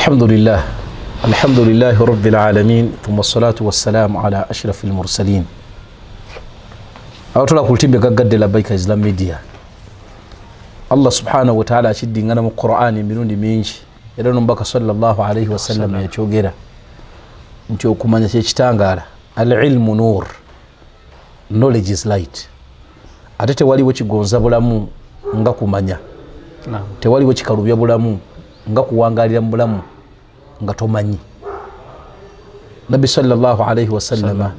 Alhamdulillah, alhamdulillahi rabbil alamin, thumma salatu wassalamu ala ashrafi lmursalin. Awo tula ku lutimbe gaggadde Labaika Islam Media. Allah subhanahu wataala akiddingana mu Qur'ani emirundi mingi, era nomubaka sallallahu alaihi wasallam yakyogera nti okumanya kyekitangaala, alilmu nur, knowledge is light. Ate tewaliwo kigonza bulamu nga kumanya, tewaliwo kikalubya bulamu nga kuwangalira mu bulamu nga tomanyi. Nabbi sallallahu alaihi wasallama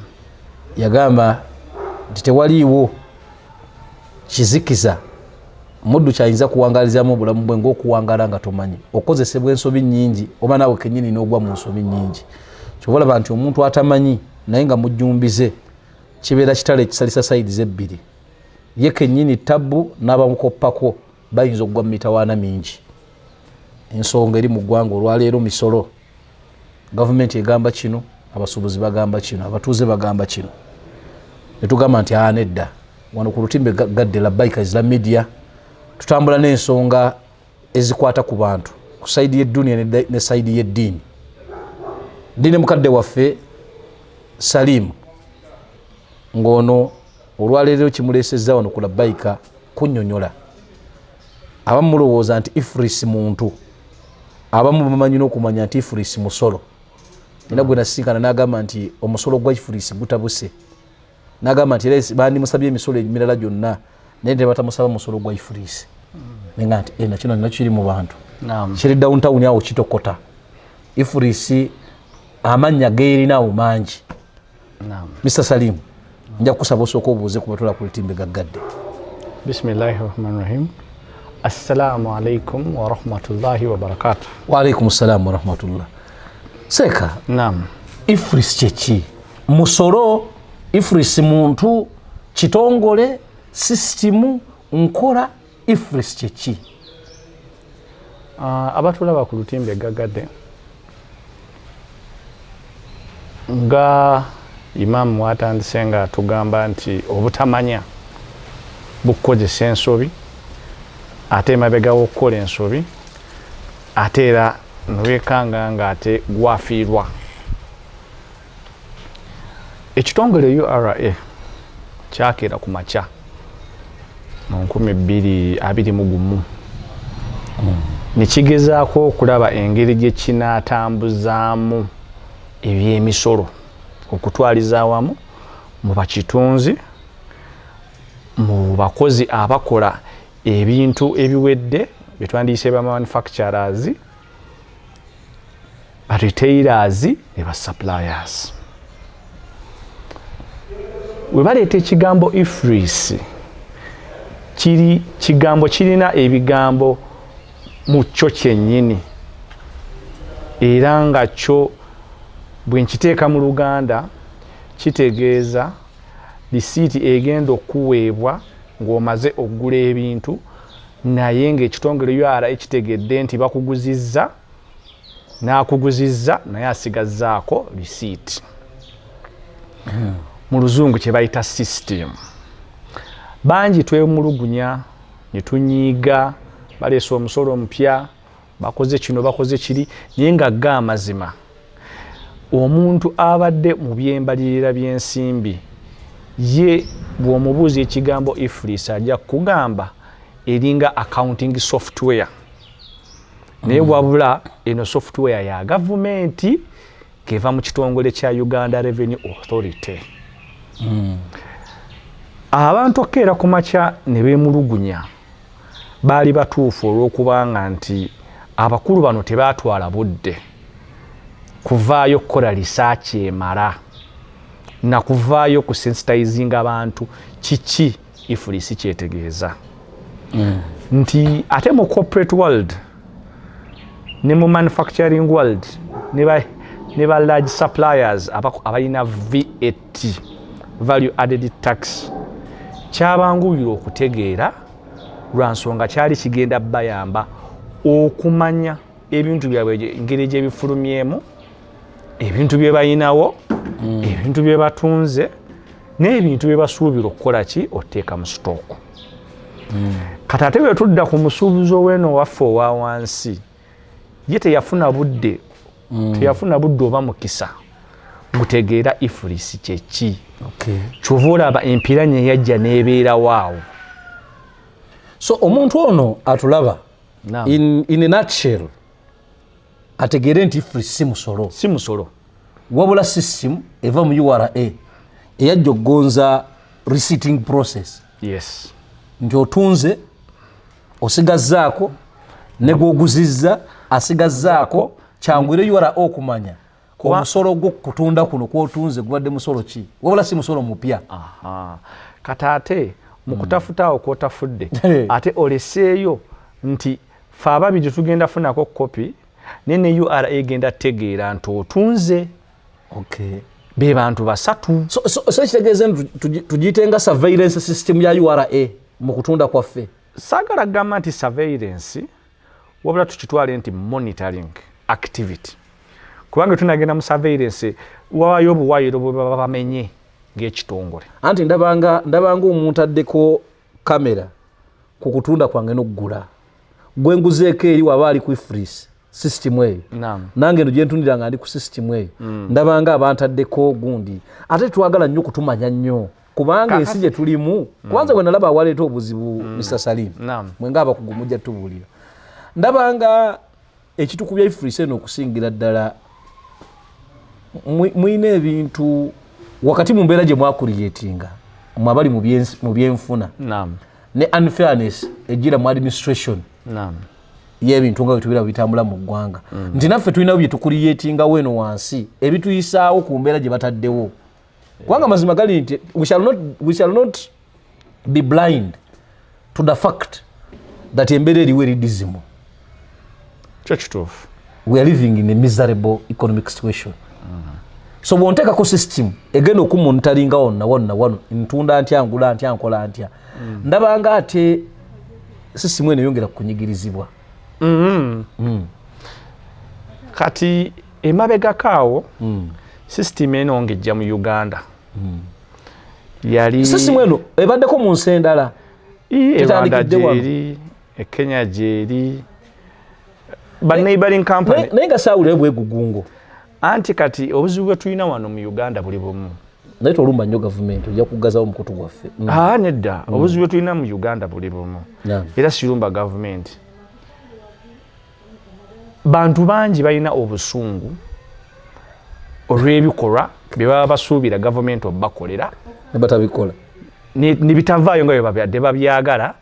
yagamba nti tewaliiwo kizikiza muddu kyayinza kuwangalizamu obulamu bwe ngaokuwangala nga tomanyi. Okozesebwa ensobi nyingi, oba naawe kenyini nogwa mu nsobi nyingi. Kyova olaba nti omuntu atamanyi naye nga mujjumbize, kibeera kitale ekisalisa side ebbiri. Ye kenyini tabbu n'abamukoppako bayinza okugwa mu mitawaana mingi. Ensonga eri mu ggwanga olwaleero misolo. Gavumenti egamba kino, abasuubuzi bagamba kino, abatuuze bagamba kino. Netugamba nti aa nedda, wano ku lutimbe gadde Labaika Islam Media tutambula n'ensonga ezikwata ku bantu ku side y'edduniya ne side y'eddiini. Ndi ne mukadde waffe Salimu, ng'ono olwaleero kimuleesezza wano ku Labaika kunnyonnyola. Abamu mulowooza nti EFRIS muntu, abamu bamanyi n'okumanya nti EFRIS musolo. Nina gwe nasisinkana n'agamba nti omusolo gwa EFRIS gutabuse, n'agamba nti era bandimusabye emisolo emirala gyonna naye tebatamusaba musolo gwa EFRIS. Nenga nti eh, nakino nina kiri mu bantu kiri downtown awo kitokota. EFRIS amannya geerinawo mangi. Mr Salimu, nja kukusaba osooka obuuze ku batula ku lutimbe gaggadde. Bismillahi rahmani rahim. Assalamu alaikum warahmatullahi wabarakatuh. Waalaikum ssalamu warahmatullah. Seeka. Naam. EFRIS kyeki? Musolo? EFRIS muntu, kitongole, sisitimu, nkola? EFRIS kyeki? Abatulaba ku lutimbe gagadde, nga imaamu watandise nga atugamba nti obutamanya bukukozesa ensobi, ate emabega w'okukola ensobi ate era nowekanga nga ate gwafiirwa. Ekitongole URA kyakeera ku makya mu 2021 nekigezaako okulaba engeri gye kinaatambuzaamu ebyemisolo okutwaliza awamu mu bakitunzi, mu bakozi abakola ebintu ebiwedde betwandiyise ba manufacturers, ba retailers ne ba suppliers. We baleeta ekigambo EFRIS, kiri kigambo kirina ebigambo mu kyo kyennyini, era nga kyo bwe nkiteeka mu Luganda kitegeeza risiiti egenda okuweebwa ng'omaze okugula ebintu, naye ng'ekitongole URA ekitegedde nti bakuguzizza, n'akuguzizza naye asigazzaako risiiti. Mu Luzungu kye bayita system. Bangi twemulugunya ne tunyiiga, baleese omusolo omupya, bakoze kino, bakoze kiri, naye nga ga amazima omuntu abadde mu byembalirira by'ensimbi ye bw'omubuuza ekigambo EFRIS ajja kukugamba eringa accounting software, naye wabula eno software ya gavumenti ng'eva mu kitongole kya Uganda Revenue Authority. Abantu okukeera ku makya ne beemulugunya baali batuufu, olw'okubanga nti abakulu bano tebaatwala budde kuvaayo kukola research emala nakuvaayo kusensitizinga abantu kiki EFRIS kyetegeeza. Nti ate mu corporate world ne mu manufacturing world ne ba large suppliers abalina VAT, value added tax, kyabanguyira okutegeera lwa nsonga kyali kigenda bayamba okumanya ebintu byabwe, engeri gyebifulumyemu, ebintu bye balinawo, ebintu bye batunze n'ebintu bye basuubira okukola ki oteeka mu stock. Kati ate bwe tudda ku musuubuzi ow'eno waffe owa wansi, Ye teyafuna budde, teyafuna budde oba mukisa gutegeera EFRIS kyeki. Kyova olaba empiranya yajja n'ebeerawo awo. So omuntu ono atulaba, in a nutshell, ategeere nti EFRIS si musolo. Si musolo. Wabula system eva mu URA eyajja okugonza receipting process. Nti otunze osigazzaako, ne gwoguzizza asigazzaako, kyangwire URA okumanya omusolo gwokutunda kuno kwotunze gubadde musolo ki, wabula si musolo mupya. Kati ate mu kutafuta awo kwotafudde, ate oleseeyo nti fe ababiri tugenda funako kopi, naye ne URA egenda tegeera nti otunze. Be bantu basatu. So ekitegeeza nti tugiyite nga surveillance system ya URA mu kutunda kwaffe? Saagala kugamba nti surveillance, wabula tukitwale nti monitoring activity, kubanga tunagenda mu surveillance wabayo obuwayiro bwe baba bamenye ng'ekitongole. Anti ndabanga omuntu addeko kamera ku kutunda kwange n'okugula, gwenguzeeko eri waba ali ku EFRIS system eyo, nange eno gyentundira nga ndi ku system eyo, ndabanga abantaddeko gundi. Ate twagala nnyo kutumanya nnyo, kubanga ensi gye tulimu, kwanza bwe nalaba awaleeta obuzibu, Mr Salim, mwe nga abakugu mujja tubuulira, ndabanga ekitukubya EFRIS eno okusingira ddala muyina ebintu wakati mu mbeera gye mwakuliyetinga mwe abali mu byenfuna ne unfairness ejjira mu administration y'ebintu nga bwetubira bitambula mu ggwanga, nti naffe tulinawo bye tukuliyetingawo eno wansi ebituyisaawo ku mbeera gye bataddewo, kubanga mazima gali nti we shall not be blind to the fact that embeera eriwo eri dismal. Kyo kituufu. We are living in a miserable economic situation. So bwonteekako system egenda okumonitoringa wonna wonna, wano ntunda ntya, ngula ntya, nkola ntya, ndabanga ate system eno eyongera kunyigirizibwa. Kati emabegako awo, system eno ng'ejja mu Uganda yali System eno ebaddeko mu nsi endala. Ii, e Rwanda Tetandikidde wano. Gyeri, e Kenya gyeri, ba neighboring company. Naye nga saawulirayo bwegugungo. Anti kati obuzibu bwe tulina wano mu Uganda buli bumu. Naye tolumba nnyo gavumenti, ojja kugazawo omukutu gwaffe. Aa, nedda, obuzibu bwe tulina mu Uganda buli bumu. Era sirumba gavumenti. Bantu bangi balina obusungu olw'ebikolwa bye baba basuubira gavumenti obakolera Ne batabikola. Ne bitavaayo nga bwe babadde babyagala.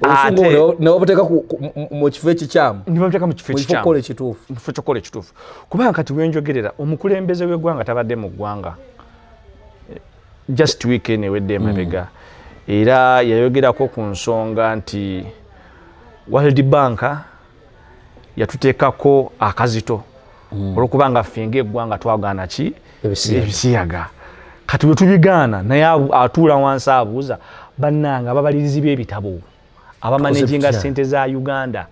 Obusungu ne babuteeka mu kifo ekikyamu. Ne babuteeka mu kifo mu kifo ekikyamu. Okukola ekituufu. Mu kifo ky'okukola ekituufu, kubanga kati wenjogerera omukulembeze w'eggwanga tabadde mu ggwanga just weekend ewedde emabega, era yayogerako ku nsonga nti World Bank yatuteekako akazito olwokubanga ffe ng'eggwanga twagaana ki? Ebisiyaga. Ebisiyaga. Kati bwe tubigaana, naye atuula wansi abuuza bannanga ababalirizi b'ebitabo abamanaginga tutya? Sente za Uganda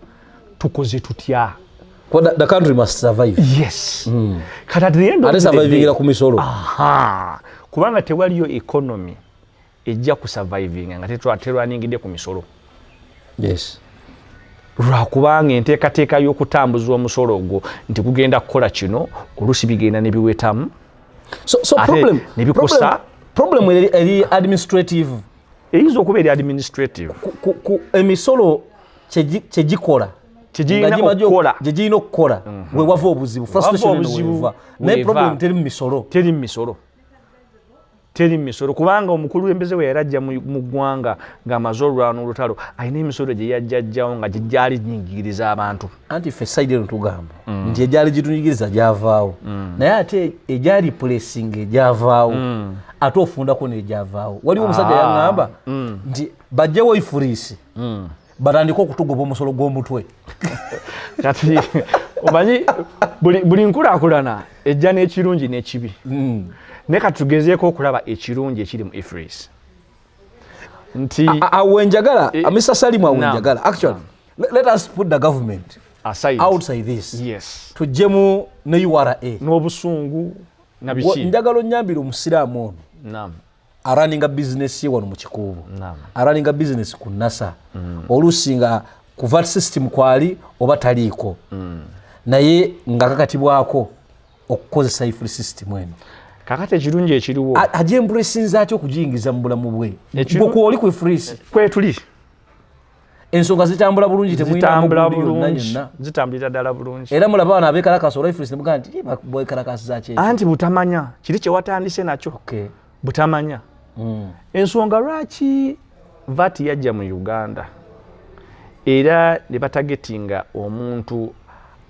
tukoze tutya? Kuba the country must survive. Yes. Kati at the end of Ate the day- survivingira ku misolo. Aha, kubanga tewaliyo economy ejja kusurvivinga nga terwaningidde ku misolo, lwakubanga enteekateeka y'okutambuza omusolo ogwo nti gugenda kukola kino, oluusi bigenda ne biwetamu. So Ate ne bikosa- problem eri administrative. Eyinza okuba eri administrative. Ku emisolo kyegikola Kyegirina nga gimaze okukola. gye girina okukola, we wava obuzibu, frustration eno. Obuzibu weeva naye weeva. Problem teri mu misolo. Teri mu misolo, teri mu misolo, kubanga omukulembeze we yali ajja mu ggwanga ng'amaze olwana olutalo, alina emisolo gye yajjajjawo nga gyali ginyigiriza abantu. Anti ffe side eno tugamba nti egyali gitunyigiriza gyavaawo, naye ate egyali pulesinga egyavaawo, ate ofundako n'egyavaawo. Waliwo omusajja yaŋŋamba nti bajjewo EFRIS, batandike okutugoba omusolo gw'omutwe. Kati omanyi buli nkulaakulana ejja n'ekirungi n'ekibi, naye kati tugezeeko okulaba ekirungi ekiri mu EFRIS nti Awo wenjagala, Mr Salimu, awo Naam. wenjagala actually, let us put the government aside outside this, tujjemu ne URA n'obusungu na biki. Njagala onyambire omusiraamu ono arunninga bizinesi ye wano mu Kikuubo, arunninga bizinesi ku Nasa, oluusi nga Ku VAT system kwali oba taliiko, naye nga kakatibwako okukozesa EFRIS system eno. Kakati ekirungi ekiriwo, Agyembracinga atya okugiyingiza mu bulamu bwe? Gwe kwoli ku EFRIS? Kwetuli. Ensonga zitambula bulungi? Zitambula Temulina yonna? bulungi. Yonna? Zitambulira ddala bulungi. Era mulaba bano abekalakasa olwa EFRIS nemugaa nti, "Ye, bwekalakasiza ki?" Anti butamanya kiri kyewatandise nakyo. Butamanya. Ensonga lwaki VAT yajja mu Uganda era ne batargetinga omuntu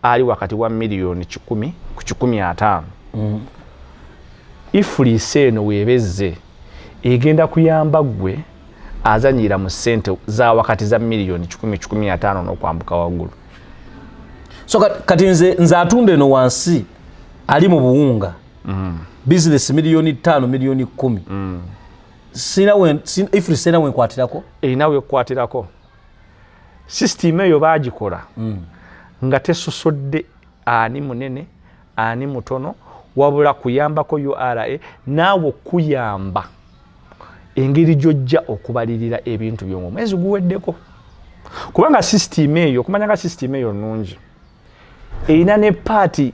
ali wakati wa miliyoni 100 ku 150, EFRIS eno weebezze egenda kuyamba ggwe azanyira mu ssente za wakati za miliyoni 100, 150 n'okwambuka waggulu. So kati nze atunda eno wansi ali mu buwunga, bizinesi miliyoni 5, miliyoni 10, sina EFRIS sina wenkwatirako? Erina wekwatirako. Sisitimu eyo baagikola nga tesosodde ani munene ani mutono, wabula kuyambako URA naawe okuyamba engeri gyojja okubalirira ebintu byo omwezi guweddeko, kubanga sisitimu eyo, okumanya nga sisitimu eyo nnungi, erina ne part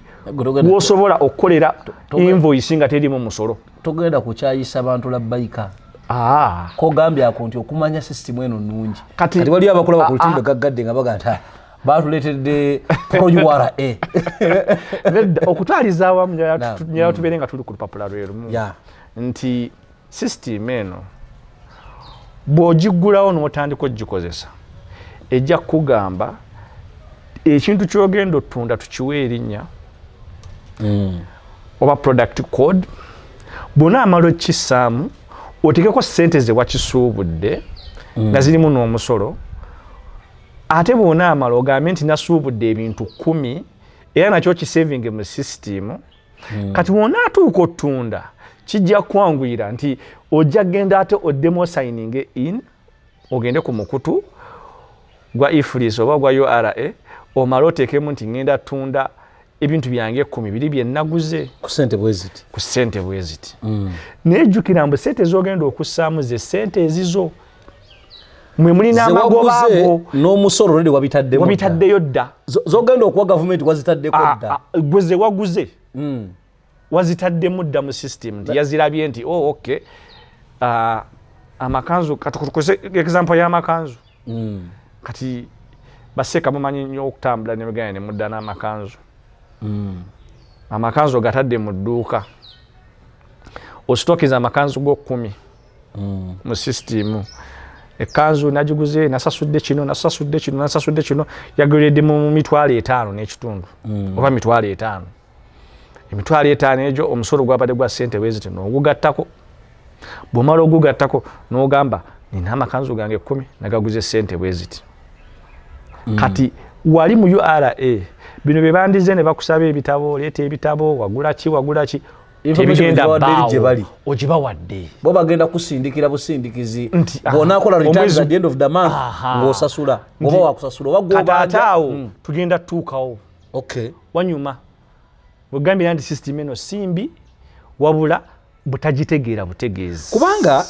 wosobola okukolera invoice nga terimu musolo. Togenda kukyayisa bantu labbayika. Ah. Kogambyako nti okumanya sisitimu eno nnungi. Kati- Kati waliyo abakulaba ku Ah, lutimbe gaggadde nga baga nti, "Ah, batuleetedde pro URA." Nedda, okutwaliza awamu Naam. njagala tubeere nga tuli ku lupapula lwe lumu nti sisitimu eno bw'ogiggulawo n'otandika ogikozesa, ejja kukugamba ekintu ky'ogenda otunda tukiwe erinnya oba product code. Bw'onaamala okukissaamu, otekeko ssente ze wakisuubudde nga zirimu n'omusolo. Ate bw'onaamala ogambe nti nasuubudde ebintu 10, era nakyo kisavinge mu sisitimu. Kati bw'onaatuuka otunda, kijja kwanguyira nti ojja kgenda ate oddemu osigninge in, ogende ku mukutu gwa EFRIS oba gwa URA, omale oteekemu nti ngenda tunda ebintu byange 10 biri bye naguze ku sente bwe ziti. Ku ssente bwe ziti. Naye jjukira mbu sente z'ogenda okussaamu ze sente ezizo, mwe mulina amagoba Zewaguze ago. N'omusolo already wabitaddemu dda. Wabitaddeyo dda. Zogenda okuwa gavumenti wazitaddeko dda. Ah, gwe ze waguze wazitaddemu dda mu system nti yazirabye nti, oh, okay. Ah, amakanzu, katukozese example y'amakanzu. Kati baseeka mumanyi nnyo okutambula nemugenda ne mudda n'amakanzu. Amakanzu ogatadde mu dduuka, ositokiza amakanzu go 10 mu sisitimu. Ekkanzu nagiguze, nasasudde kino, nasasudde kino, nasasudde kino, yageredde mu 550,000 oba 500,000. 500,000 egyo omusolo gwabadde gwa sente bweziti, nogugattako. Bwomala ogugattako nogamba nina amakanzu gange 10 nagaguze sente bweziti. Kati wali mu URA bino bye bandize ne bakusaba ebitabo, oleeta ebitabo, wagula ki, wagula ki. Information Tebigenda ogibawadde eri gye bbaawo. bali. Ogibawadde. Bo bagenda kusindikira busindikizi. Nti, aha, Bw'onaakola returns at the end of the month, ng'osasula oba wakusasula oba Kati gw'obanja. ate awo tugenda tutuukawo. Wanyuma wegambira nti system eno si mbi, wabula butagitegeera butegeezi. Kubanga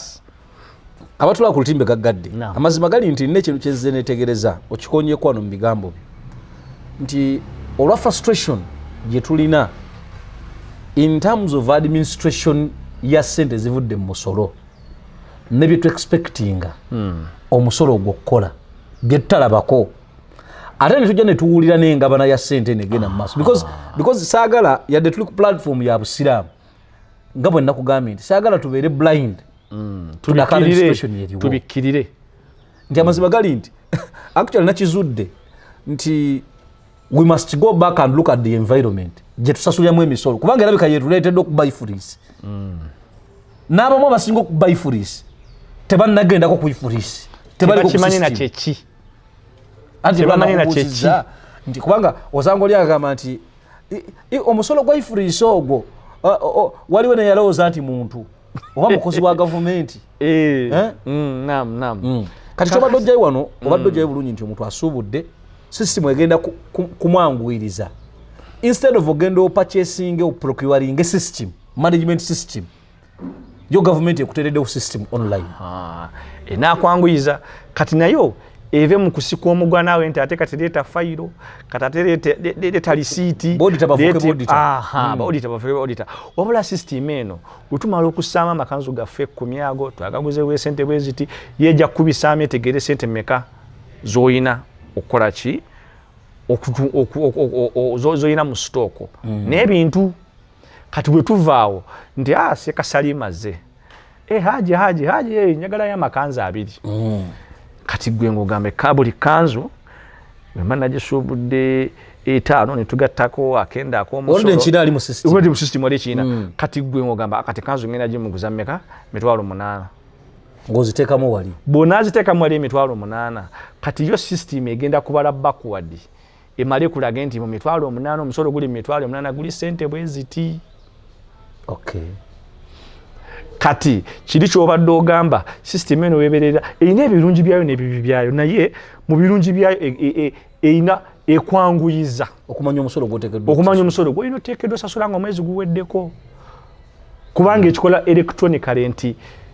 abatula ku lutimbe gaggadde, Naam. amazima gali nti nina ekintu kyezze netegereza, okikonyeko wano mu bigambo byo, nti olwa frustration gye tulina in terms of administration ya sente zivudde mu musolo ne bye tuexpectinga omusolo ogwo okukola bye tutalabako, ate ne tujja ne tuwulira n'engabana ya sente eno egenda mu maaso, because saagala, yadde tuli ku platform ya busiraamu, nga bwe nakugambye nti saagala tubeere blind to the current situation eriwo. Tubikkirire. Nti amazima gali nti actually nakizudde nti we must go back and look at the environment gye tusasuliramu emisolo, kubanga erabika yetuleetedde okuba EFRIS. N'abamu abasinga okuba EFRIS tebannagendako ku EFRIS. Tebakimanyi na kyeki. Anti Tebamanyi na nakubuuzizza nti kubanga osanga oli agamba nti omusolo gwa EFRIS ogwo waliwo neyalowooza nti muntu oba mukozi wa gavumenti. Eh? Nam nam. Kati kyobadde ojjayo wano, obadde ojjayo bulungi nti omuntu asuubudde, sisitimu egenda kumwanguyiriza. Instead of ogenda opurchasinge, oprocuringe system, management system, yo gavumenti ekuteereddewo system online. Ah, enakwanguyiza. Kati nayo Eve mu kusika omugwa naawe nti ate kati leeta fayiro, kati ate leeta lisiiti. Ba auditor bafuuke ba auditor. Ba auditor bafuuke ba auditor. Wabula system eno bwe tumala okussaamu amakanzu gaffe 10 ago twagaguzewo esente bwe ziti, yejja kukubisaamu etegeere sente mmeka z'olina okukola ki, z'olina mu stock n'ebintu. Kati bwe tuvaawo nti a sekasalimaze e haji haji haji, eh, njagalayo amakanzu 2. Kati gwe ng'ogambe ka buli kanzu wemba nagisuubudde 5 netugattako akenda Oludde nkina ali mu system. Already mu system wali ekiina. Kati gwe ng'ogamba kati kanzu ngenda gimuguza mmeka? 800,000. Ng'oziteekamu wali. Bw'onaaziteekamu wali 800,000, kati yo system egenda kubala backward emale kulage nti mu 800,000 omusolo guli mu 800,000 guli sente bwe ziti. Kati kiri kyobadde ogamba, system eno weberera erina ebirungi byayo n'ebibi byayo, naye mu birungi byayo erina ekwanguyiza okumanya omusolo gwoteekeddwa. Okumanya omusolo gwolina oteekeddwa osasula nga omwezi guweddeko, kubanga ekikola electronically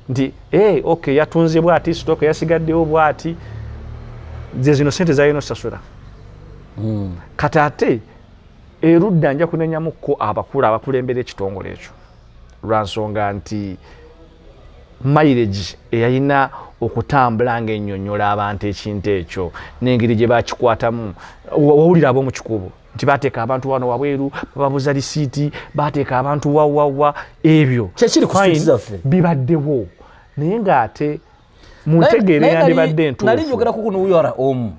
nti hey, okay, yatunze bwati, stock yasigaddewo bwati, ze zino sente zalina osasula. Kati ate erudda nja kunenyamuko abakulu abakulembera ekitongole ekyo lwansonga nti mileage eyalina okutambula ng'ennyonnyola abantu ekintu ekyo n'engeri gye bakikwatamu. Wawulira ab'omu kikubo nti bateeka abantu wano wabweru bababuza risiiti, bateeka abantu wawawa ebyo. Kyekiri ku Fine, streets zaffe. Bibaddewo, naye ng'ate mu ntegeera eyandibadde Nali entuufu. njogerako kuno URA omu.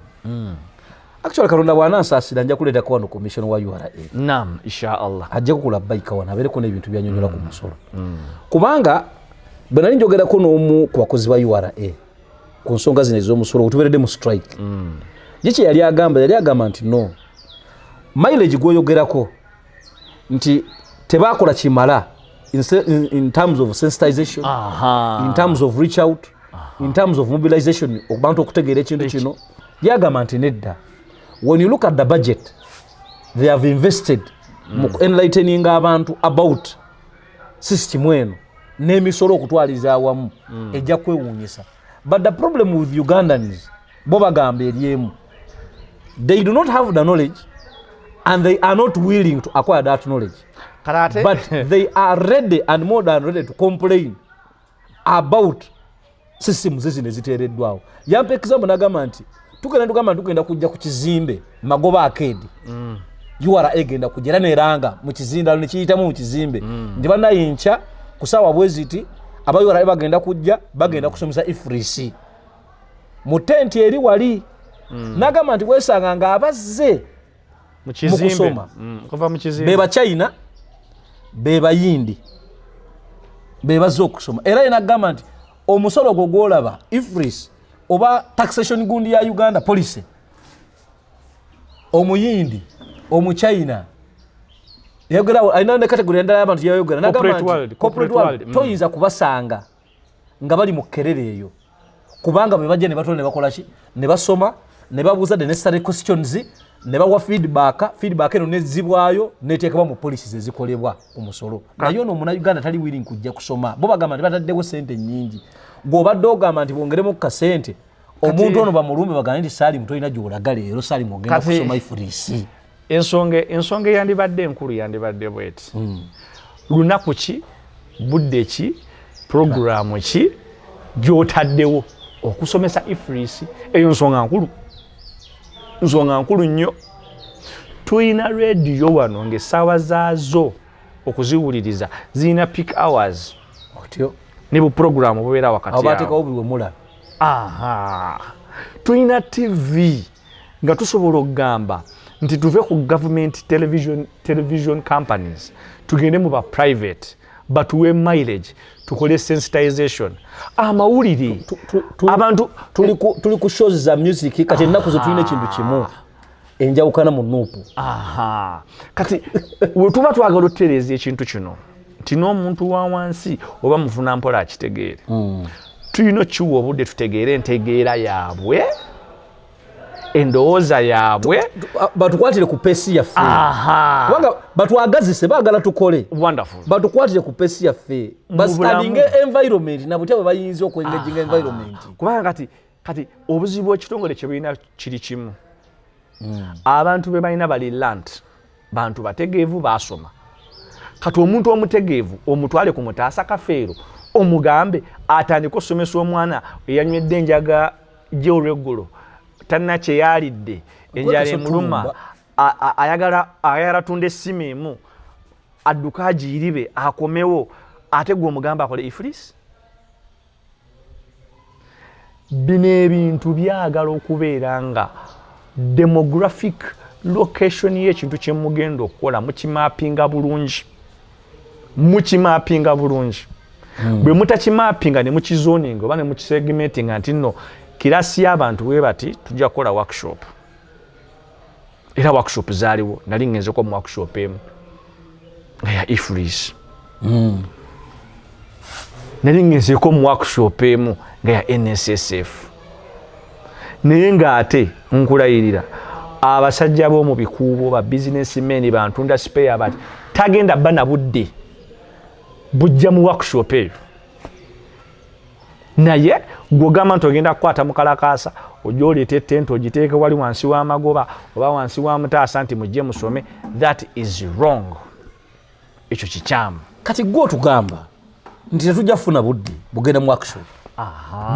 Actually, Katonda bw'anansaasira nja kuleetako wano commission wa URA. Nam, insha Allah. Ajja kukula bayika wano abeereko n'ebintu byanyonyola ku musolo, kubanga bwe nali njogerako n'omu ku bakozi ba URA ku nsonga zino ez'omusolo wetubeeredde mu strike, ye kye yali agamba, yali agamba nti no mileage gwoyogerako nti tebakola kimala in terms of sensitization, in terms of reach out, in terms of mobilization, abantu okutegeera ekintu kino. Yagamba nti nedda, when you look at the budget they have invested mu enlightening abantu about system eno n'emisolo okutwaliza awamu, ejja kwewuunyisa. But the problem with Ugandans, bo bagamba eryemu, they do not have the knowledge and they are not willing to acquire that knowledge, Kati ate but they are ready and more than ready to complain about systems zino eziteereddwawo. Yampa example nagamba nti tugenda tugamba nti tugenda kujja ku kizimbe Magoba Arcade, URA egenda kujja era neranga mu kizindalo nekiyitamu mu kizimbe nti banaye nkya ku saawa bweziti aba URA bagenda kujja, bagenda kusomesa EFRIS mu tenti eri wali. Nagamba nti wesanga nga abazze mu kizimbe kusoma. Kuva mu kizimbe. Be Bachina, be Bayindi, be bazze okusoma. Era ye nagamba nti omusolo ogwo gwolaba EFRIS oba taxation gundi ya Uganda policy, Omuyindi, Omuchina yayogera alina ne category endala y'abantu yayogera nagamba Corporate nti world, corporate corporate world, world. Toyinza kubasanga nga bali mu kerere eyo, kubanga bwe bajja ne batula ne bakola ki, ne basoma ne babuuza the necessary questions ne bawa feedback. Feedback eno nezzibwayo neteekebwa mu policies ezikolebwa ku musolo. Naye ono Omunauganda tali willing kujja kusoma. Bo bagamba nti bataddewo sente nnyingi. Gw'obadde ogamba nti bongeremu ku kasente, omuntu ono bamulumbe bagambe nti Saalimu tolina gy'olaga leero, Saalimu ogenda kusoma EFRIS. Ensonga eyandibadde enkulu yandibadde bweti: lunaku ki, budde ki, puroguramu ki gy'otaddewo okusomesa EFRIS? Eyo nsonga nkulu, nsonga nkulu nnyo. Tulina rediyo wano ng'essaawa zaazo okuziwuliriza zirina peak hours otyo ne bupuroguramu bubeera wakati awo awo. Bateekawo biwemula. Aha, tulina TV nga tusobola okugamba nti tuve ku government television companies tugende mu ba private batuwe mileage tukole sensitization amawulire abantu. Tuli ku shows za music. Kati ennaku zo tulina ekintu kimu, enjawukana mu NUP. Aha, kati wetuba twagala otutereeza ekintu kino nti n'omuntu wa wansi oba mufuna mpola akitegeere, tulina okiwa obudde tutegeere entegeera yaabwe, endowooza yaabwe. Batukwatire ku pace yaffe, kubanga batwagazise, baagala tukole. Wonderful. Batukwatire ku pace yaffe, Mu bastudyinge bulamu. environment na butya bwe bayinza okwengaginga environment. Kubanga kati Kati obuzibu ekitongole kye bulina kiri kimu. Abantu be balina bali learned, bantu bategeevu, basoma. Kati omuntu omutegeevu omutwale ku Mutaasa Kafeero, omugambe atandike osomesa omwana eyanywedde enjaga gye olweggulo, talina kyeyalidde, enjala emuluma, ayagala tunda essimu emu adduka agiyiribe akomewo, ate gwe omugamba akole EFRIS. Bino ebintu byagala okubeera nga demographic location y'ekintu kyemugenda okukola mukimapinga bulungi, mukimapinga bulungi. Bwe mutakimapinga ne mukizoninga oba ne mukisegmentinga nti nno class y'abantu bwe bati, tujja kukola workshop. Era workshop zaaliwo, nali ngenzeko mu workshop emu nga ya EFRIS. Nali ngenzeko mu workshop emu nga ya NSSF, naye ng'ate nkulayirira abasajja b'omu bikuubo, ba businessmen, bantunda spare bati tagenda bba na budde bujja mu workshop eyo. Naye gwogamba nti ogenda kukwata mukalakaasa, ojja oleeta etente ogiteeke wali wansi w'amagoba oba wansi wa Mutaasa nti mujje musome, that is wrong, ekyo kikyamu. Kati gwe otugamba nti tetujja kufuna budde bugenda mu workshop,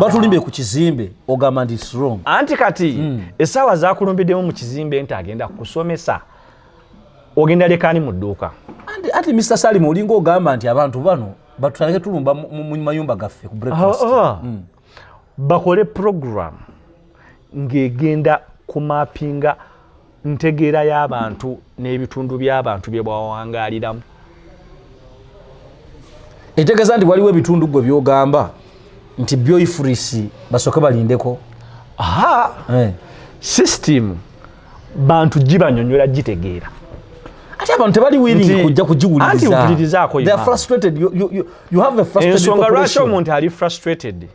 batulimbye ku kizimbe, ogamba nti it's wrong. Anti kati essaawa zakulumbiddemu mu kizimbe nti agenda kusomesa, ogenda lekani mu dduuka. Anti Mr Salim, olinga ogamba nti abantu bano batutandike tulumba mu mayumba gaffe ku breakfast. Ah, ah. Bakole program ng'egenda kumapinga ntegeera y'abantu n'ebitundu by'abantu bye bwawangaaliramu. Etegeeza nti waliwo ebitundu gwe byogamba nti byo EFRIS basooke balindeko. Aha. System bantu gibanyonyola gitegeera. Ate abantu tebali willing kujja kugiwuliriza. Anti mpulirizaako. They are frustrated. You have a frustrated Ensonga lwaki population. omuntu ali frustrated,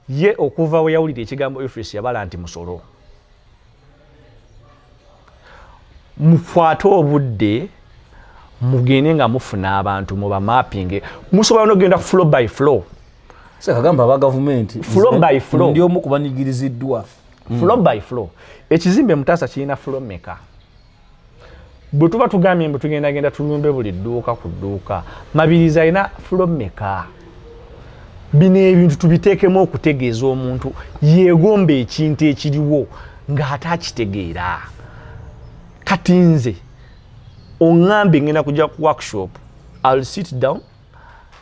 ye okuva we yawulira ekigambo EFRIS yabala nti musolo. Mukwate obudde mugende nga mufuna abantu mubamapinge, musobola nogenda floor by floor. Sekagamba aba gavumenti Floor by floor. Ndi omu kubanyigiriziddwa. Floor by floor. Ekizimbe Mutaasa kirina floor meka? Bwe tuba tugambye mbu tugendagenda tulumbe buli dduuka ku dduuka, Mabirizi alina floor meka? Bino ebintu tubiteekemu okutegeeza omuntu yeegomba ekintu ekiriwo ng'ate akitegeera. Kati nze oŋŋambe ngenda kujja ku workshop, I'll sit down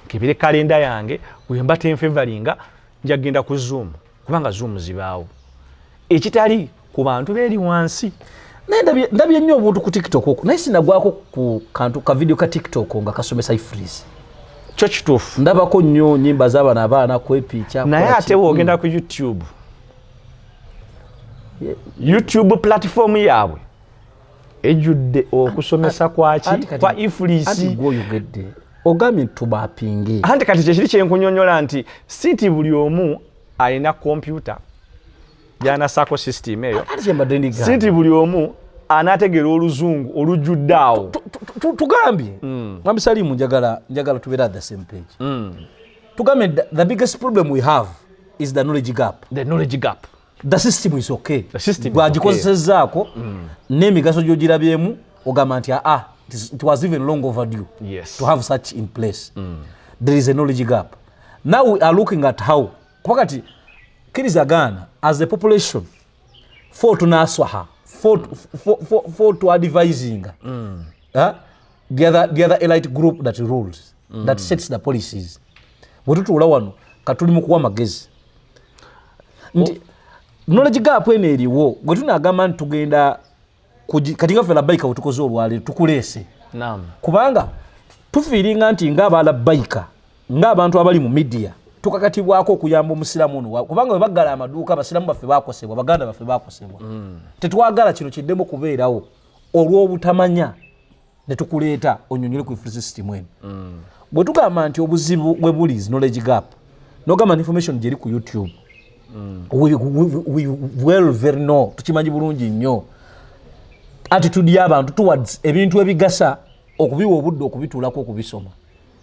nkebere kalenda yange, bwemba tenfevalinga nja kugenda ku Zoom, kubanga Zoom zibaawo ekitali ku bantu beeri wansi. Naye ndabye nnyo obuntu ku TikTok okwo, naye sinagwako ku kantu ka video ka TikTok nga kasomesa EFRIS. Kyo kituufu. Ndabako nnyo nyimba z'abana, abaana kwepiica. Naye kukola ate ki. woogenda ku YouTube, YouTube platform yaabwe ejjudde okusomesa kwaki? Anti kati- Kwa Anti EFRIS. gwe oyogedde, ogambye nti tubapinge. Anti kati kyekiri kyenkunyonyola nti si nti buli omu alina kompyuta gyanasaako system eyo, Anti kyembadde ndiga si nti buli omu anaategeera oluzungu olujjudde awo. Tugambye mwami Salimu, njagala tubeere at the same page. Tugambye the biggest problem we have is the knowledge gap. The knowledge gap. The system is okay. The system is Bw'agikozesezzaako n'emigaso gy'ogirabyemu, ogamba nti aa, it was even long overdue to have such in place. There is a knowledge gap. Now we are looking at how, kuba kati kkiriza gaana, as a population for tunaswaha for to advising the other elite group that rules, that sets the policies. Bwe tutuula wano katuli mu kuwa magezi nti knowledge gap eno eriwo, gwe tunagamba nti tugenda kati nga ffe Labbaika wetukoze olwaleero, tukuleese kubanga tufiiringa nti ngaaba Labbaika, ng'abantu abali mu media, tukakatibwako okuyamba omusiraamu ono kubanga bwe baggala amaduuka, abasiraamu baffe bakosebwa, baganda baffe bakosebwa. Tetwagala kino kiddemu kubeerawo olw'obutamanya, ne tukuleeta onyonyole ku free system eno. Bwe tugamba nti obuzibu bwe buli is knowledge gap, nogamba nti information gyeri ku YouTube. We well very know, tukimanyi bulungi nnyo attitude y'abantu towards ebintu ebigasa, okubiwa obudde okubituulako okubisoma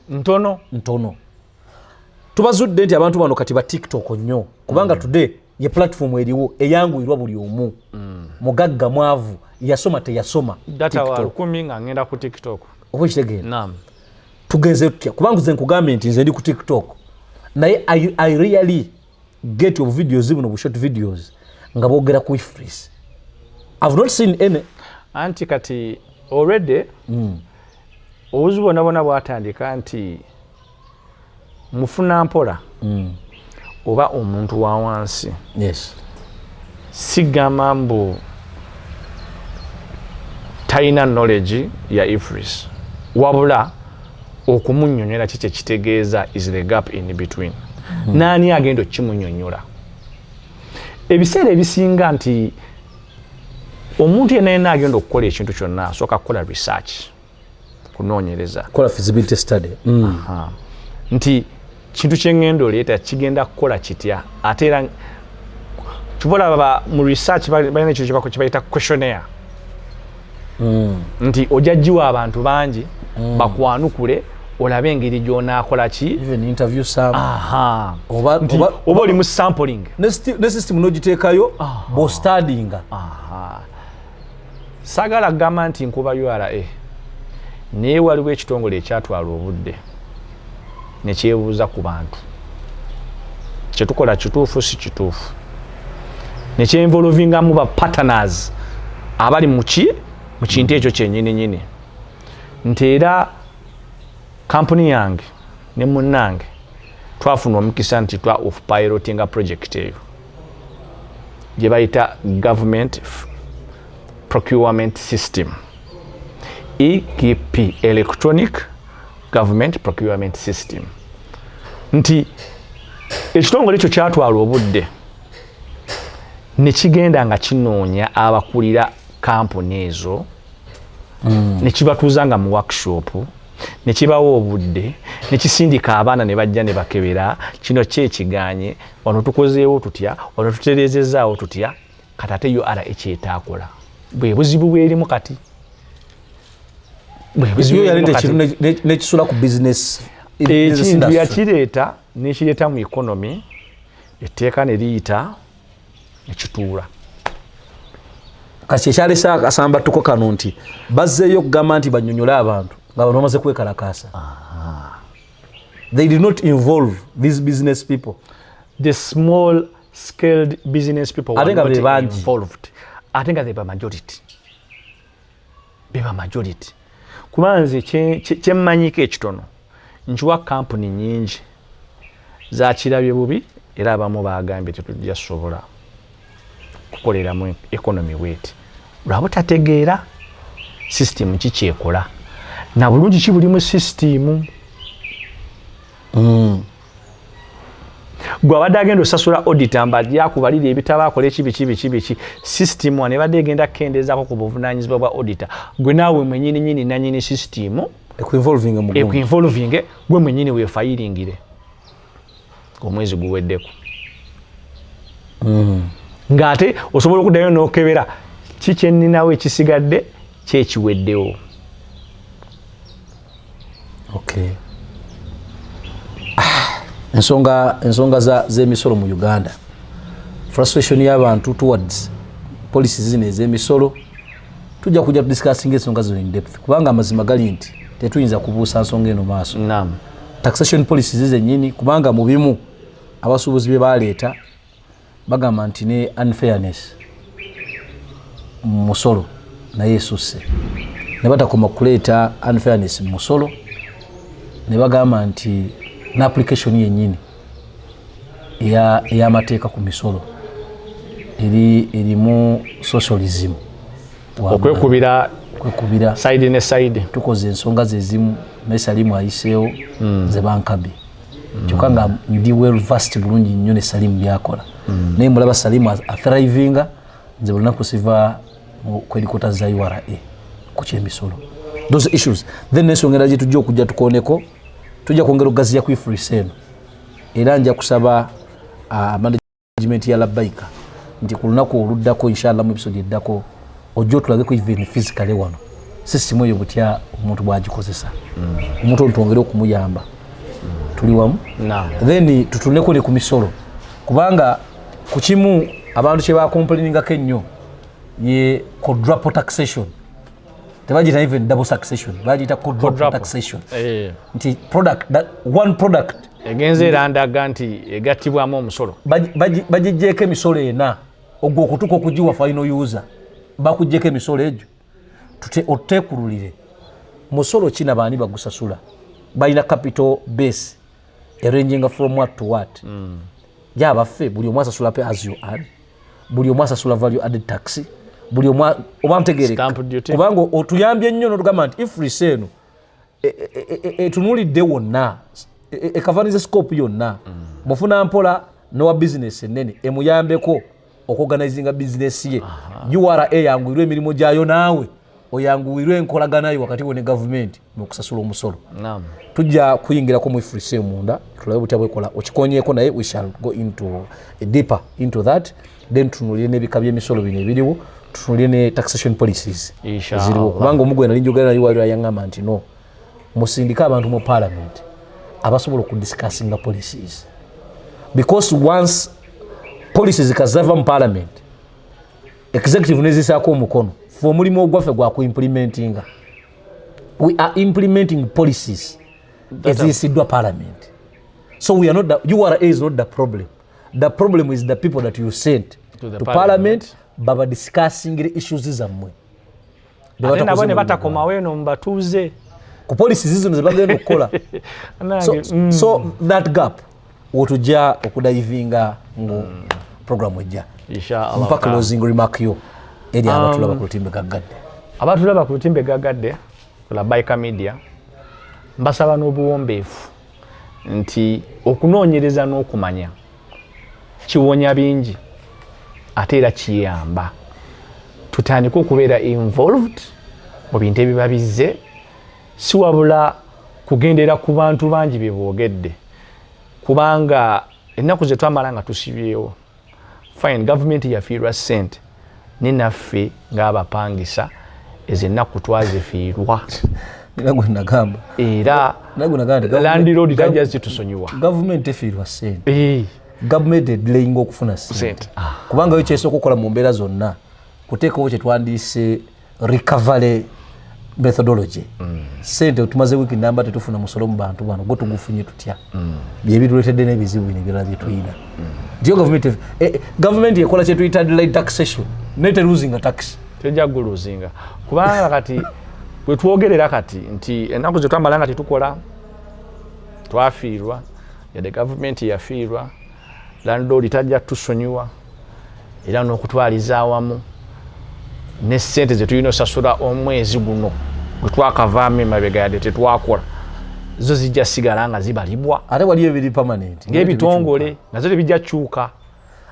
ntono. Ntono. Tubazudde nti abantu bano kati ba TikTok nnyo, kubanga today Ye platform eriwo eyanguyirwa buli omu, mugagga, mwavu, yasoma, teyasoma. Data wa TikTok. 1000 nga ngenda ku TikTok. Oba okitegeera? Naam. Tugenze tutya? Kubanga nze nkugambye nti nze ndi ku TikTok, naye I really get of videos buno, bu short videos nga boogera ku EFRIS. I've not seen any. Anti kati already obuzibu bwonna bwonna bwatandika nti mufuna mpola oba omuntu wa wansi. Sigamba mbu talina knowledge ya EFRIS, wabula okumunyonyola ki kyekitegeeza is the gap in between. Naani agenda okkimunyonyola? Ebiseera ebisinga nti omuntu yenna yenna agenda okukola ekintu kyonna asooka kukola research, kunoonyereza. Kola feasibility study. Aha. Nti kintu kyeŋŋenda oleeta kigenda kukola kitya? Ate era kyova olaba mu research balina ekintu kye bayita questionnaire, nti ojja giwa abantu bangi bakwanukule, olabe engeri gy'onaakola ki. Even interview some. Aha. Oba Nti oba oli mu sampling. Ne system n'ogiteekayo bw'ostadinga. Saagala kugamba nti nkuba URA, naye waliwo ekitongole ekyatwala obudde nekyebuuza ku bantu, kyetukola kituufu si kituufu, nekyenvolvingamu ba partners abali muki mu kintu ekyo kyenyini nyini, nti era kampuni yange ne munnange twafuna omukisa nti twa off pilotinga project eyo gye bayita government procurement system, EGP, electronic government procurement system, nti ekitongole ekyo kyatwala obudde nekigenda nga kinoonya abakulira kampuni ezo, nekibatuuza nga mu workshop, nekibawa obudde, nekisindika abaana ne bajja ne bakebera kino kyekiganye, wano tukozeewo tutya, wano tutereezezaawo tutya. Kati ate URA ekyetaakola bwe buzibu bwerimu kati. Bwe buzibu Yo bwerimu yaleeta kati. ekintu nekisula ku business Ekintu industry. Yakireeta nekireeta mu economy, etteeka ne liyita nekituula. Kati ekyalesa akasambatuko kano nti bazzeeyo okugamba nti banyonyole abantu nga bano bamaze kwekalakaasa. They did not involve these business people. The small scaled business people Ate were nga not be bangi. involved, ate nga they majority, beba majority. Kuba nze kyemmanyiko ekitono nkiwa kampuni nyingi zakirabye bubi, era abamu bagambye tetujja sobola kukoleramu economy bweti lwabo tategeera system kikyekola na bulungi ki buli mu system. Gwe abadde agenda osasula auditor mba yakubalira ebitabo, akola ekibi kibi kibi ki, system wano ebadde egenda kukendeezaako ku buvunanyizibwa bwa auditor. Gwe naawe mwenyini nyini nanyini system ekuinvolving mu gundi. Ekuinvolving gwe mwenyini wefayiringire omwezi guweddeko, ng'ate osobola okuddayo n'okebera ki kyeninawo ekisigadde kyekiweddewo. Okay. Ensonga z'emisolo mu Uganda, frustration y'abantu towards policies zino ez'emisolo, tujja kujja tudiscussinga ensonga zino in depth, kubanga amazima gali nti tetuyinza kubuusa nsonga eno maaso. Taxation policies zennyini, kubanga mu bimu abasuubuzi bye baleeta bagamba nti ne unfairness mu musolo naye esusse, ne batakoma kuleeta unfairness mu musolo, ne bagamba nti ne application yennyini ey'amateeka ku misolo eri erimu socialism. Okwekubira. Kwekubira. Side ne side. Tukoze ensonga zezimu naye Salimu ayiseewo ze bankabi, kyokka nga ndi well versed bulungi nnyo ne Salimu byakola, naye mulaba Salimu athrivinga, nze buli lunaku siva ku headquarters za URA ku kyemisolo, those issues. Then n'ensonga endala gyetujja okujja tukoneko, tujja kwongera okugaziya ku EFRIS eno, era nja kusaba management ya Labaika nti ku lunaku oluddako, inshallah mu episode eddako, ojja otulageko even physically wano system eyo butya omuntu bwagikozesa, omuntu ono twongere okumuyamba. Tuli wamu? Naam. Then tutuneko ne ku misolo, kubanga Ku kimu abantu kye bacomplainingako ennyo ye quadruple taxation. Tebagiyita even double taxation, bagiyita quadruple Quadruple. taxation, Eh, nti product that one product egenza erandaga nti egattibwamu omusolo. Bagiggyeko emisolo ena. Ogwo okutuuka okugiwa final user, bakuggyeko emisolo egyo. Otuteekululire musolo ki, baani bagusasula, balina capital base eranging from what to what? Gyabaffe buli omu asasula pay as you earn, buli omu asasula value added tax, buli omu oba ntegereka? Stamp duty. Kubanga otuyambye nnyo notugamba nti EFRIS eno etunuulidde wonna, ecoveringa scope yonna, mufuna mpola nowa bizinesi enene emuyambeko okuorganizinga bizinesi ye. URA yanguirwe emirimu gyayo, naawe oyanguwirwe enkolaganayo wakati we ne gavumenti mukusasula omusolo. Tujja kuyingirako mu EFRIS munda tulabe butya bwekola. Okikonyeko, naye we shall go into deeper into that. Then tunulire n'ebika by'emisolo bino ebiriwo, tutunulire ne taxation policies Inshallah. eziriwo, kubanga omugwe nali njogera naye waliwo yaŋŋamba nti no, musindike abantu mu parliament abasobola okudiscussinga policies, because once policies kazava mu parliament, executive nezisaako omukono, fe omulimu ogwaffe gwa kuimplementinga. We are implementing policies eziyisiddwa parliament. So we are not the, URA is not the problem. The problem is the people that you sent to the to parliament. Parliament baba discussing issues zammwe. Ate nabo ne batakomawo eno mubatuuze ku policies zino zebagenda okukola. So that gap wotujja okudivinga ngu program ejja. Inshallah. Mpa closing remark yo eri abatulaba ku lutimbe gaggadde. Abatulaba ku lutimbe gagadde Labaika Media, mbasaba n'obuwombeefu nti okunoonyereza n'okumanya kiwonya bingi, ate era kiyamba tutandike okubeera involved mu bintu ebiba bizze, si wabula kugendera ku bantu bangi bye boogedde, kubanga ennaku ze twamala nga tusibyewo, fine, gavumenti yafiirwa ssente, ne naffe ng'abapangisa ezo ennaku twazifiirwa. Nina gwe nagamba era nina gwe nagamba nti landlord tajja zitusonyiwa. Gavumenti tefiirwa ssente. Eh, gavumenti edelayinga okufuna ssente. Ssente. Ah. Kubanga yo kyesooka okukola mu mbeera zonna kuteekawo kye twandiise recovery methodology. Sente tumaze wiiki namba tetufuna musolo mu bantu bano, gwe tugufunye tutya? Byebituletedde n'ebizibu bino ebirala byetulina. Nti yo gavumenti gavumenti ekola kyetuyita delayed taxation, naye telosinga tax. Tejja guluzinga, kubanga kati bwe twogerera kati nti ennaku ze twamala nga tetukola twafiirwa, yadde gavumenti yafiirwa, landlord tajja tusonyiwa, era n'okutwaliza awamu ne ssente ze tulina osasula omwezi guno gwe twakavaamu emabega, yadde tetwakola, zo zijja sigala nga zibalibwa. Ate waliyo ebiri permanent. Ng'ebitongole nazo tebijja kyuka.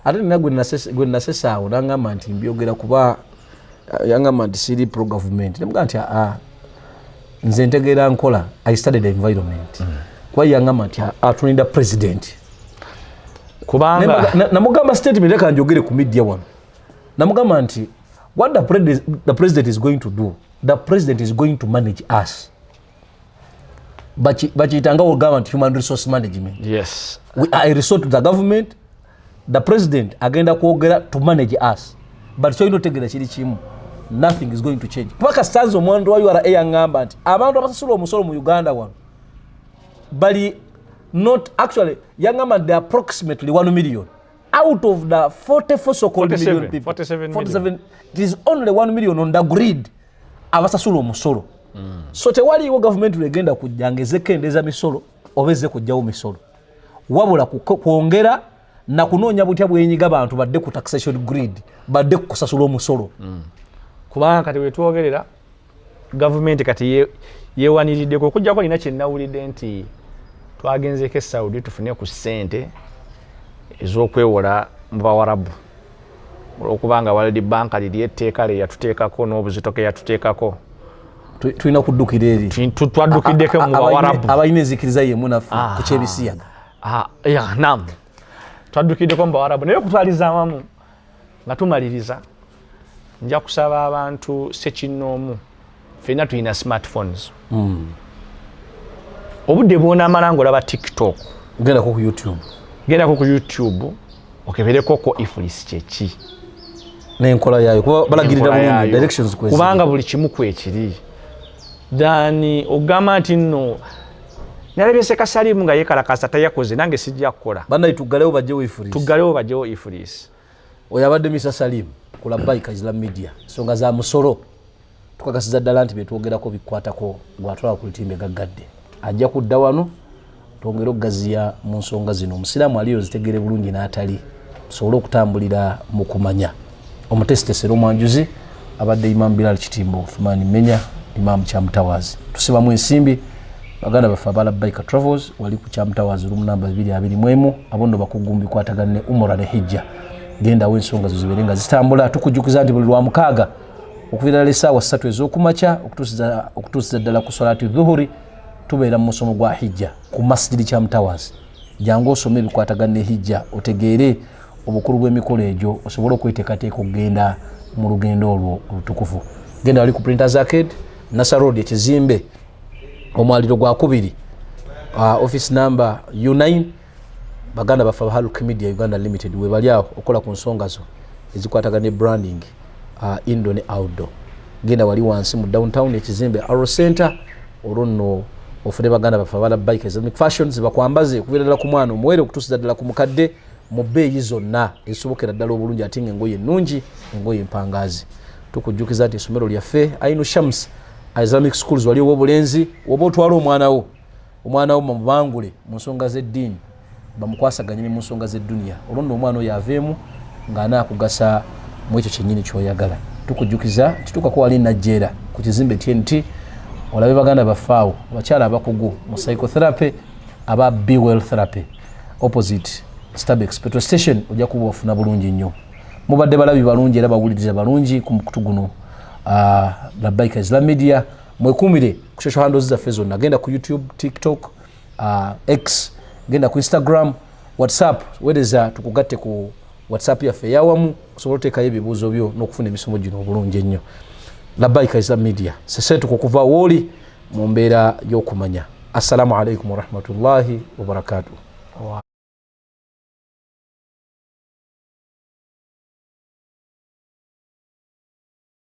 Ate nina gwe nasesaawo nangamba nti mbyogera kuba yangamba nti siri pro government. Nemugamba nti aa, nze ntegeera nkola, I studied the environment. Kuba yangamba nti atulinda president. Kubanga Namugamba statement, leka njogere ku media wano. Namugamba nti what the president is going to do, the president is going to manage us. Bakiyitanga ogamba nti human resource management. We are a resort to the government. The president agenda kwogera to manage us, but kyolina otegeera kiri kimu, nothing is going to change, kuba kasanze omwandu wa URA yaŋŋamba nti abantu abasasula omusolo mu Uganda wano bali not actually, yaŋŋamba nti approximately 1 million out of the 44 so called 47, million people. 47 million. 47, it is only 1 million on the grid abasasula omusolo. So tewaliiwo gavumenti lwegenda kujja nga ezekendeza misolo oba ezze kujjawo misolo, wabula kwongera nakunoonya butya bwenyiga bantu badde ku taxation grid, badde ku kusasula omusolo. Kubanga kati wetwogerera gavumenti kati yewaniriddeko okujjako nina kyenawulidde nti twagenzeko e Saudi tufune ku ssente ez'okwewola mu Bawarabu, olwokubanga World Bank liri etteeka lye yatuteekako n'obuzito ke yatuteekako. Tulina kuddukira eri. Twaddukiddeko mu Bawarabu. Abalina enzikiriza yemu naffe ku kyebisiyaga. Ah, ya, nam twaddukiddeko mu Bawarabu, naye okutwaliza awamu nga tumaliriza, nja kusaba abantu sekinnoomu, ffenna tulina smartphones. Obudde bwonamala ngaolaba TikTok, gendako ku YouTube, gendako ku YouTube. Okebereko ko EFRIS kyeki N'enkola yaayo, kuba balagirira enkola bulungi yaayo. directions kweziri. Kubanga buli kimu kwekiri than ogamba nti nno nalabye Sekasalimu nga yekalakasa, tayakoze, nange sijja kukola. Bannaye, tuggalewo bajjewo EFRIS. Tuggalewo bajjewo EFRIS. Oyo abadde Misa Salim ku Labbaika Islam Media. Ensonga za musolo, tukakasiza ddala nti byetwogerako bikwatako. Gwatwala ku lutimbe gaggadde, ajja kudda wano twongere okugaziya mu nsonga zino. Omusiraamu aliyo zitegere bulungi n'atali, tusobole okutambulira mu kumanya. Omutesitesera omwanjuzi abadde Imam Bilal Kitimbo Uthmani Menya, Imam Kyamutawazi. Tusibamu ensimbi baganda baffe aba Labbaika Travels, wali ku Kyamutawazi, room namba 221. Abo nno bakugu mu bikwatagana ne umura ne hijja. Gendawo ensonga zo zibeere nga zitambula. Tukujjukiza nti buli Lwamukaaga okuviira ddala essaawa 3 ez'okumakya okutuusiza ddala ku solati dhuhuri, tubeera mu musomo gwa hijja ku Masjidi Kyamutawazi. Jangu osome ebikwatagana ne hijja, otegeere obukulu bw'emikolo egyo, osobole okweteekateeka okugenda mu lugendo olwo olutukuvu. Genda wali ku Printers Arcade, Nasa Road, ekizimbe omwaliro gwa kubiri, office number U9. Baganda baffe aba Haluk Media Uganda Limited webali awo okukola ku nsonga zo ezikwatagana ne branding, indoor ne outdoor. Genda wali wansi mu downtown, ekizimbe Arrow Center, olwo nno ofune baganda baffe aba Labbaika Islamic Fashions, bakwambaze okuviira ddala ku mwana omuwere okutuusiza ddala ku mukadde, mu bbeeyi zonna ezisobokera ddala obulungi, ate nga engoye ennungi, engoye empangaazi. Tukujjukiza nti essomero lyaffe Ainu Shams Islamic Schools wali ow'obulenzi, woba otwala omwana wo, omwana wo mubangule mu nsonga z'eddiini, bamukwasaganye ne mu nsonga z'edduniya, olwo nno omwana oyo aveemu ng'anaakugasa mu ekyo kyennyini ky'oyagala. Tukujjukiza nti tukako wali Najjeera ku kizimbe TNT, olabe baganda baffe awo abakyala abakugu mu psychotherapy aba Bewell Therapy, opposite Stabex petrol station. Ojja kuba wafuna bulungi nnyo. Mubadde balabi balungi era bawuliriza balungi ku mukutu guno, Labbaika Islam Media. Mwekumire ku social handles zaffe zonna. Genda ku YouTube, TikTok, X, genda ku Instagram, WhatsApp, weereza tukugatte ku WhatsApp yaffe eyawamu, osobola oteekayo ebibuuzo byo n'okufuna emisomo gino obulungi ennyo. Labbaika Islam Media, sesetuka okuva wooli mu mbeera y'okumanya. Assalamu alaikum warahmatullahi wabarakatuh. Wow.